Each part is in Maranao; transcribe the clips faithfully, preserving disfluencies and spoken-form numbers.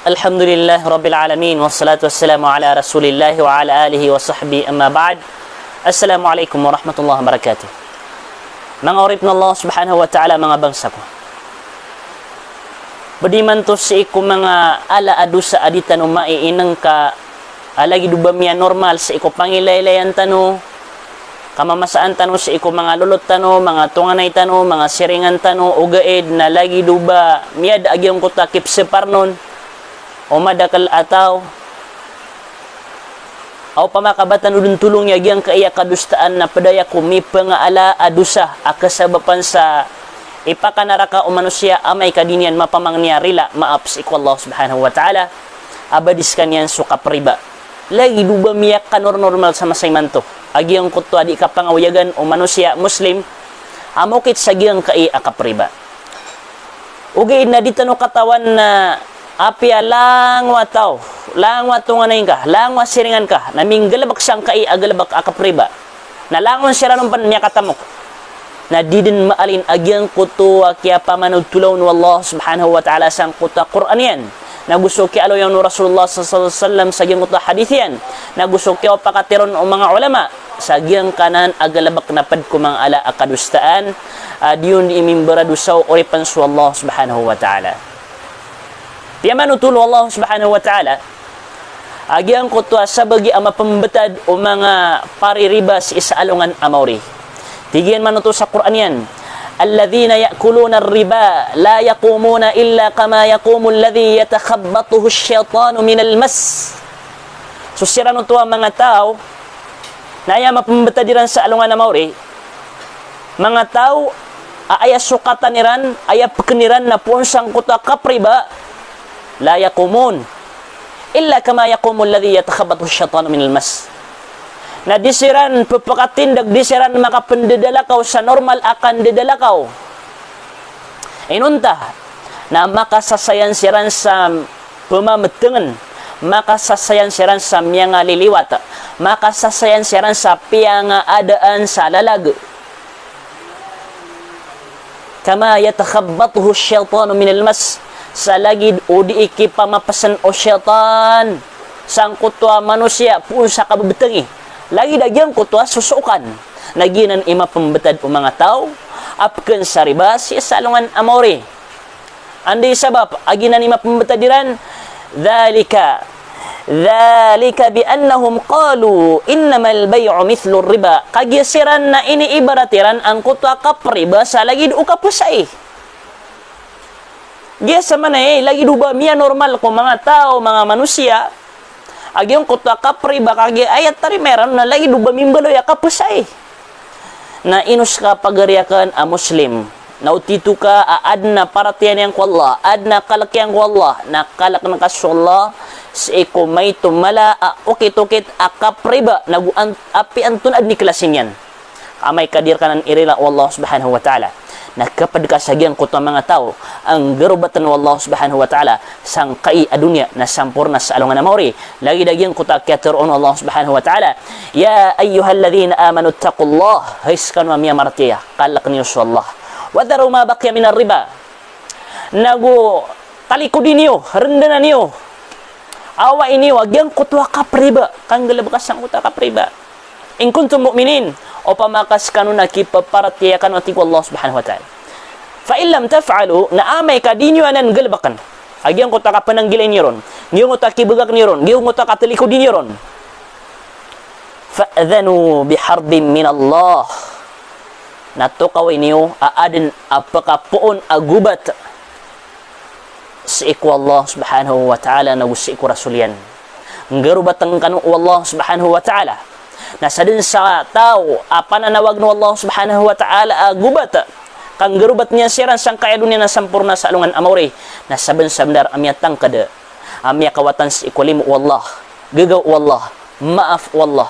Alhamdulillah Rabbil Alamin, wassalatu wassalamu ala Rasulillah wa ala alihi wa sahbihi, amma ba'd. Assalamu alaikum warahmatullahi wabarakatuh. Manga oripn o Allah Subhanahu wa Ta'ala, manga bangsa ko. Bediman to sii ko manga ala a dosa a di tano maiinengka, a lagid o ba miyanormal sii ko pangilaylayan tano, kamamasaan tano sii ko manga lolot tano, manga tonganay tano, manga siringan tano, ogaid na lagid o ba miyada a giyangkoto a kipseparnon o madakel a taw. Aw pamakabatan o den tolong iya giyangkaya kadosaan na ped aya ko mipengaala a dosa a kasabapan sa ipakanaraka o manosiya amay ka di niyan mapamangni a rila, maap sii ko Allah Subhanahu wa Ta'ala, a ba di sekaniyan so kapriba. Lagid o ba miyakanornormal sa masa imanto a giyangkoto a di kapangaoyagan o manosiya Muslim a mokit sa giyangkaya a kapriba. Ogaid na di tano katawan na apiya langowa taw, langowa tonganay ngka, langowa siringan ka, na minggalebek sangkai a galebek a kapriba. Na langon siran on pen miyakatamok. Na di den maalin a giyangkoto a kiyapamanotolaon o Allah Subhanahu wa Ta'ala sangkoto a Qur'an iyan. Na go so kiyaaloya on o Rasulullah sallallahu alaihi wasallam sa giyangkoto a hadith iyan. Na go so kiyapakatero on o manga ulama sa giyangkanan a galebek na ped ko manga ala a kadosaan, a di on di imimberadosao oripen so Allah Subhanahu wa Ta'ala. Piyamanotol o Allah Subhanahu wa Ta'ala a giyangkoto a sabagi a mapembetad o manga paririba sii sa alongan a maori. Tig iyan manoto sa Qur'an iyan, "Alladhina ya'kuluna ar-riba la yaqumuna illa kama yaqumu alladhi yatakhabbatuhu ash-shaytanu minal mas." So siran oto a manga taw na aya mapembetad iran sa alongan a maori, manga taw a aya sokatan iran, aya peken iran na poon sangkoto a kapriba, la yaqumun illa kama yaqumu alladhi yatakhabbatuhu ash-shaytanu minal mas. Na di siran pepekatindag, di siran makapendedalakaw sa normal a kandedalakaw. Inonta na makasasayan siran sa pemametengen, makasasayan siran sa miyangaliliwat, makasasayan siran sa piyangaadaan sa lalag. Kama yatakhabbatuhu ash-shaytanu minal mas, sa lagid o di ikipamapesen o shaytan sangkoto a manosiya poon sa kabebetengi. Lagid a giyangkoto a sosokan. Na giyanan i mapembetad o manga taw a peken sa riba sii sa alongan a maori. Anda i sabap a giyanan i mapembetad iran? Dhalika, dhalika bi annahum qalu innamal bay'u mithlu riba. Kagiya siran na iniibarat iran angkoto a kapriba sa lagid o kapesai. Giya sa mana i lagid o ba miyanormal ko manga taw, manga manosiya a giyangkoto a kapriba, kagiya aya tarima iran na lagid o ba mimbaloy a kapesai. Na ino seka pagari aken a Muslim, na o tito ka a aden a paratiyaya niyan ko Allah, aden a kalek iyan ko Allah, na kaleken ka so Allah sii ko maito mala a okit-okit a kapriba, na go an-, apiya antonaa den i klasi niyan. Amay ka di reka anan irila o Allah Subhanahu wa Ta'ala, na kaped ka sa giyangkoto a manga taw a nggarobaten o Allah Subhanahu wa Ta'ala sangkai a doniya na samporna sa alongan a maori. Lagid a giyangkoto a kiyatero on o Allah Subhanahu wa Ta'ala, "Ya ayyuhalladhina amanu ittaqullah," hay sekano a miyamaratiyaya, kalek niyo so Allah. "Wa dharu ma baqiya minar riba." Na go talikodi niyo, rendanan iyo, awai niyo a giyangkoto a kapriba, kanggalebeka sangkoto a kapriba. "In kuntum mu'minin," opama ka sekano na kipeparatiyaya kano, a tig o Allah Subhanahu wa Ta'ala. "Fa in lam taf'alu," na amay ka di niyo anan galebeken a giyangkoto a kapananggilai niyo ron, giyangkoto a kibegak niyo ron, giyangkoto a katalikodi niyo ron, "fa'dhanu biharbin minallah," na tokawai niyo a aden a pekapoon a gobat sii ko Allah Subhanahu wa Ta'ala na go sii ko Rasul iyan. Nggarobaten kano o Allah Subhanahu wa Ta'ala. Na saden sa taw a pananawagen o Allah Subhanahu wa Ta'ala a gobat, kanggarobat niyan siran sangkai a doniya na samporna sa alongan a maori, na saben-sabenar a miyatangked a miyakawatan sii ko limo o Allah, gegaw o Allah, maaf o Allah,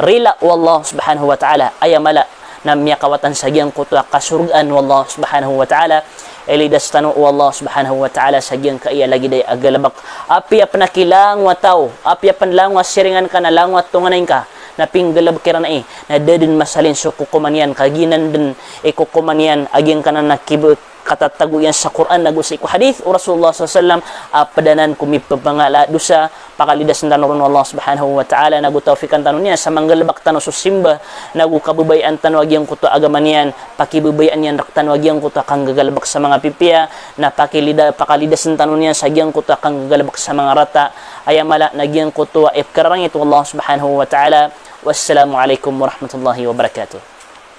rila o Allah Subhanahu wa Ta'ala, aya mala na miyakawatan sa giyangkoto a kasorgaan o Allah Subhanahu wa Ta'ala. Ilidas tano o Allah Subhanahu wa Ta'ala sa giyangkaya lagid aya a galebek. Apiya pen a kilangowa taw, apiya pen langowa siringan ka na langowa tonganay ngka na pinggalebek iran ai, na da den masalin so kokoman iyan, ka giyanan den i kokoman iyan a giyangkanan a kibe- katatago iyan sa Qur'an ago sii ko hadith o Rasulullah sallallahu alaihi wasallam, a pd anan ko mipapangala a dosa. Pakalidasen tano ron o Allah subhanahu wa ta'ala, nago tawfiqan tano niyan sa manggalbk tano so simba, nago kababayaan tano a giyangkoto a agama niyan, pakibabayaan iyan rktano a giyangkoto a kanggagalbk sa manga pipiya, na pakilida-, pakalidasen tano niyan sa giyangkoto a kanggagalbk sa manga rata, aya mala na giyangkoto a ipkararangit o Allah subhanahu wa ta'ala. Wassalamu alaikum warahmatullahi wabarakatuh.